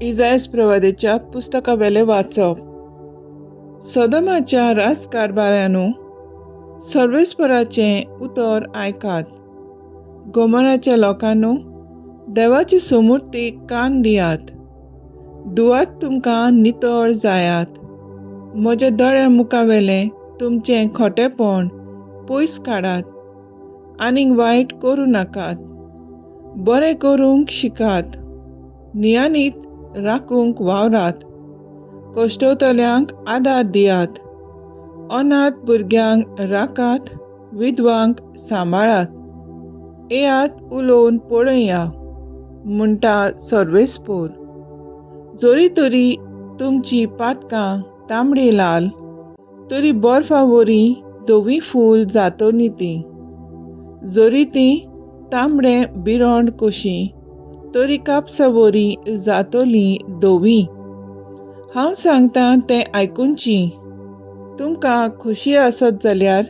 इजायस प्रवादेच्या पुस्तकावेलें वाचप. सदमाच्या राजकारभाऱ्यानू, सर्वेस्पराचें उतर आयकात. गोमराच्या लोकांनू, देवाची सोमुर्तीक कान दियात. दुवात तुमकां नितळ जायात. म्हज्या दोळ्या मुखावेलें तुमचें खोटेपण पयस काडात. आनीक वायट करूं नाकात. बरें करूंक शिकात. नियानीत राखूंक वावरात. कश्टवतल्यांक आदार दियात. अनाथ भुरग्यांक राखात, विधवांक सांबाळात. येयात उलोवन पळया, म्हणटा सर्वेस्पोर. जरी तरी तुमची पातकां तांबडी लाल, तरी बर्फा वरी धवी फूल जातली ती. जरी ती तांबडे बिरोंड कशी, तरी कापसा वरी जातली धवी. हांव सांगतां तें आयकुची. तुमकां खोशी आसत जाल्यार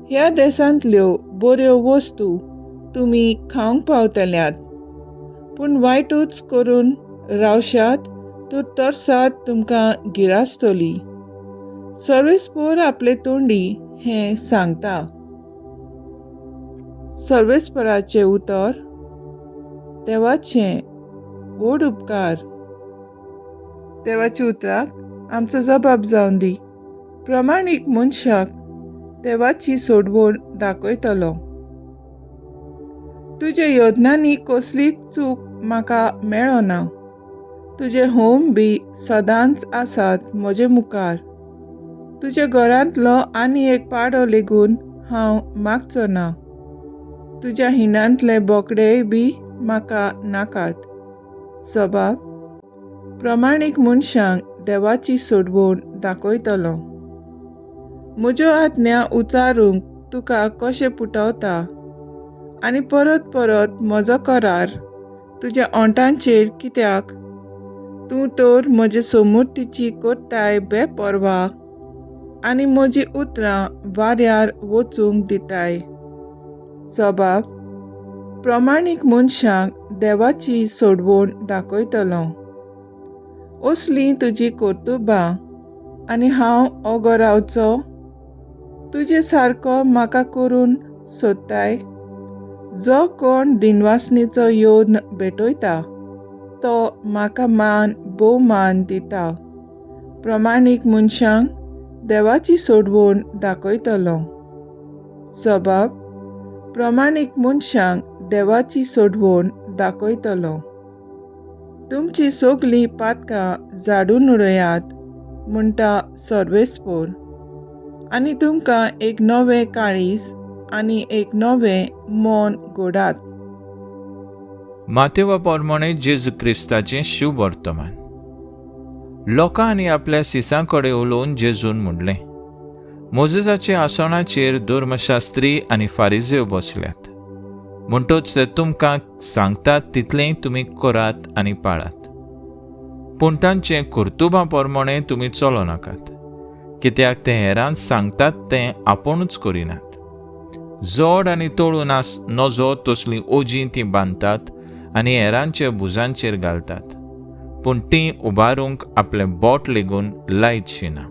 ह्या देशांतल्यो बऱ्यो वस्तू तुमी खावंक पावतल्यात. पूण वायटूच करून रावशात तर तरसाद तुमकां गिरासतली. सर्वेस्पोर आपले तोंडी हें सांगता. सर्वेस्पराचें उतर. देवाचें व्हड उपकार. देवाच्या उतराक आमचो जबाब जावन दी. प्रमाणीक मनशाक देवाची सोडवण दाखयतलो. तुज्या योजनांनी कसलीच चूक म्हाका मेळना. तुजें होम बी सदांच आसात म्हजे मुखार. तुज्या घरांतलो आनी एक पाडो लेगून हांव मागचो ना. तुज्या हिंडांतले बोकडेय बी म्हाका नाकात. सबाब प्रमाणीक मनशांक देवाची सोडवण दाखयतलो. म्हज्यो आज्ञा उचारूंक तुका कशें पुटवता आनी परत परत म्हजो करार तुज्या ओंठांचेर कित्याक? तूं तर म्हजे सोमुर्तीची करताय बेपर्वा आनी म्हजी उतरां वाऱ्यार वचूंक दिताय. सबाब प्रमाणीक मनशांक देवाची सोडवण दाखयतलो. असलीं तुजी कर्तुबां आनी हांव ओगो रावचो? तुजे सारको म्हाका करून सोदताय? जो कोण दिनवासनीचो योद्न भेटयता तो म्हाका मान भोवमान दिता. प्रमाणीक मनशांक देवाची सोडवण दाखयतलो. सबाब प्रमाणीक मनशांक देवाची सोडवण दाखयतलो. तुमची सगलीं पातकां झाडून उडयात, म्हणटा सर्वेस्पोर, आनी तुमकां एक नवें काळीज आनी एक नवें मन घोडात. मातेवा प्रमाणे जेजू क्रिस्ताचें शुभ वर्तमान. लोकांनी आपल्या सिसां कडेन उलोवन जेजून म्हणलें, मोजेसाच्या आसणाचेर धर्मशास्त्री आनी फारिजेव बसल्यात, म्हणटच ते तुमकां सांगतात तितलेंय तुमी करात आनी पाळात, पूण तांचें कर्तुबां प्रमाणें तुमी चलो नाकात, कित्याक ते हेरांत सांगतात तें आपुणूच करिनात. जोड आनी तोडून आस नजो तसलीं ओजीं तीं बांदतात आनी हेरांच्या भुजांचेर घालतात, पूण तीं उबारूंक आपलें बोट लेगून लायतशी ना.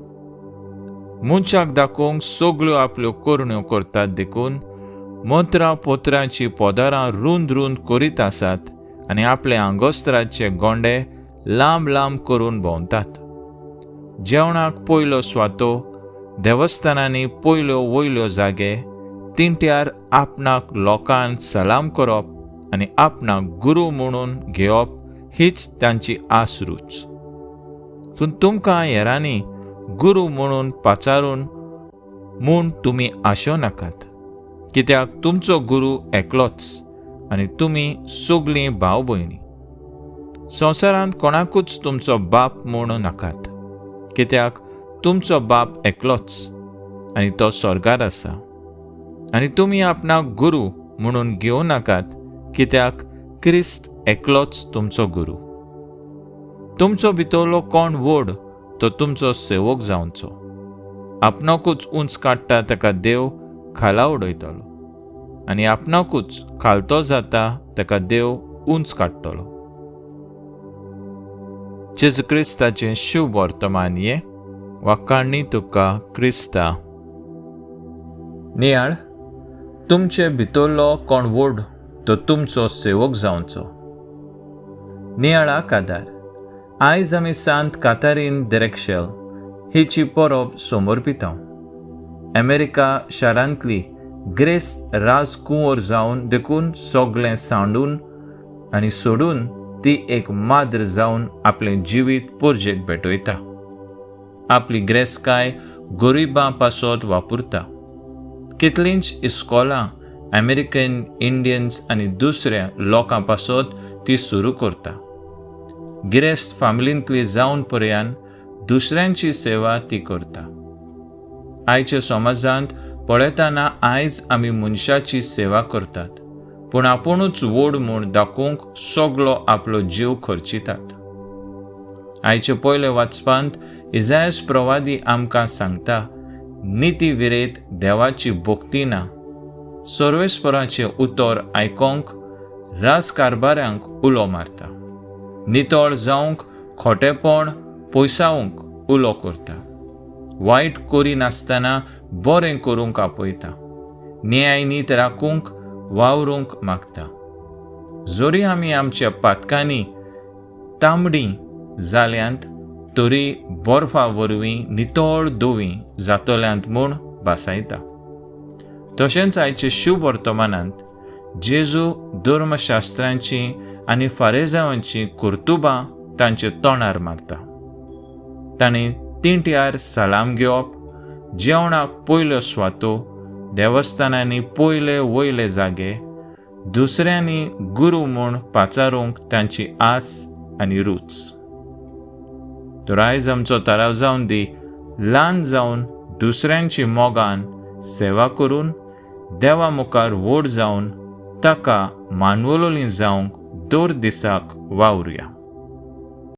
मनशाक दाखोवंक सगल्यो आपल्यो करण्यो करतात, देखून मंत्रां पोत्रांचीं पदरां रूंद रूंद करीत आसात आनी आपले आंगोस्त्राचे गोंडे लांब लांब करून भोंवतात. जेवणाक पयलो स्वातो, देवस्थानांनी पयल्यो वयल्यो जागे, तिंट्यार आपणाक लोकांक सलाम करप आनी आपणाक गुरू म्हणून घेवप हीच तांची आस रूच. पूण तुमकां हेरांनी गुरू म्हणून पाचारून म्हूण तुमी आशो नाकात, कित्याक तुमचो गुरू एकलोच आनी तुमी सगलीं भाव भयणी. संवसारांत कोणाकूच तुमचो बाप म्हणू नाकात, कित्याक तुमचो बाप एकलोच आनी तो स्वर्गार आसा. आनी तुमी आपणाक गुरू म्हणून घेवं नाकात, कित्याक क्रिस्त एकलोच तुमचो गुरू. तुमचो भितरलो कोण व्हड तो तुमचो सेवक जावचो. आपणाकूच उंच काडटा ताका देव खाला उडयतलो आनी आपणाकूच खालतो जाता ताका देव उंच काडटलो. जेजू क्रिस्ताचें शुभ वर्तमान हें वाखाणणी तुका क्रिस्ता. नियाळ, तुमचे भितरलो कोण व्हड तो तुमचो सेवक जावचो. नियाळा कादार आयज आमी सांत कातारीन देरेक्शेल हिची परब समर्पिता. अमेरिका शारांतली ग्रेस्त राजकुंवर जावन देखून सगळें सांडून आनी सोडून ती एक माद्र जावन आपलें जिवीत पोरजेक भेटयता. आपली ग्रेसकाय गरिबां पासत वापरता. कितलींच इस्कोलां अमेरिकन इंडियन्स आनी दुसऱ्या लोकां पासत ती सुरू करता. गिरेस्त फामिलींतली जावन पर्यान दुसऱ्यांची सेवा ती करता. आयच्या समाजांत पळयतना आयज आमी मनशाची सेवा करतात, पूण आपुणूच व्हड म्हूण दाखोवंक सगलो आपलो जीव खर्चितात. आयचे पयले वाचपांत इजायस प्रवादी आमकां सांगता, निती विरेत देवाची भक्ती ना. सर्वेस्पराचें उतर आयकोंक राजकारभाऱ्यांक उलो मारता. नितळ जावंक खोटेपण पयसावंक उलो करता. वायट करिनासतना बरें करूंक आपयता. न्याय नीत राखूंक वावरूंक मागता. जरी आमी आमच्या पातकांनी तांबडी जाल्यांत तरी बर्फा वरवीं नितळ धवीं जातल्यांत म्हूण भासायता. तशेंच आयचे शुभ वर्तमानांत जेजू धर्मशास्त्रांची आनी फारेजावांची कर्तुबां तांचे तोंडार मारता. तांणी तिंट्यार सलाम घेवप, जेवणाक पयल्यो स्वातो, देवस्थानांनी पयले वयले जागे, दुसऱ्यांनी गुरू म्हूण पाचारूंक तांची आस आनी रूच. तर आयज आमचो थाराव जावन दी, ल्हान जावन दुसऱ्यांची मोगान सेवा करून देवा मुखार व्हड जावन ताका मानवलोली जावंक दर दिसाक वावरुया.